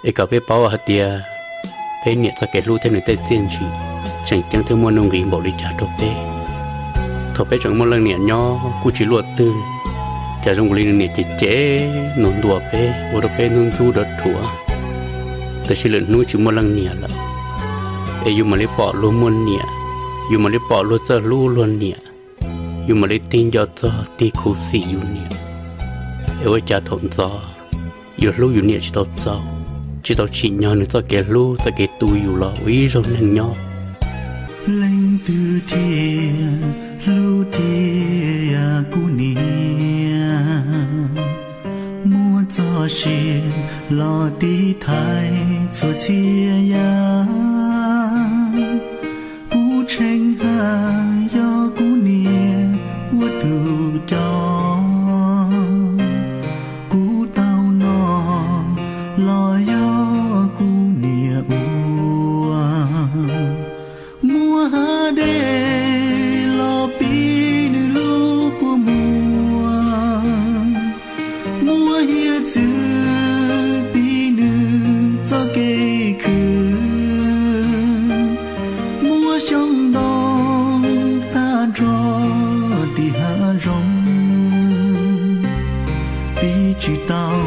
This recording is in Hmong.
Es kom peb paub hais tias peb niam txoj kev hlub thiab nws tej txiaj ntsig tseem ceeb thiab muaj nuj nqis npaum li cas rau peb. Thaum peb tseem muaj leej niam nyob kuj tsis luaj twg, cas zoo li nws niam cem cem nws ntuas peb ua rau peb ntxub ntxub rov rhuav. Tab sis lwm hnub tsis muaj leej niam lawm, es yus mam li pom luag muaj niam, yus mam li pom luag txawj hlub luag niam, yus mam li tig nco txog tig khuv xim yus niam. Es ua cas thaum ntxov yus hlub yus niam tsis tau txaus, tsis tau tsim nyog nws txoj kev hlub txoj kev tu yus los ua ib zaug neeg nyob. Leej twg thiaj hlub tiag kuv niam, muab txoj sia los tiv thaiv txhua txhia yam. Kuv tshee haj yog kuv niam ua tus coj, kuv tau noj los yog kuv niam ua. Muab hav dej los pib nws lub kua muag, muab hiav txwv pib nws txoj kev khwv, muab xyoob ntoo tag nrho tim hav zoov, pib tsis tau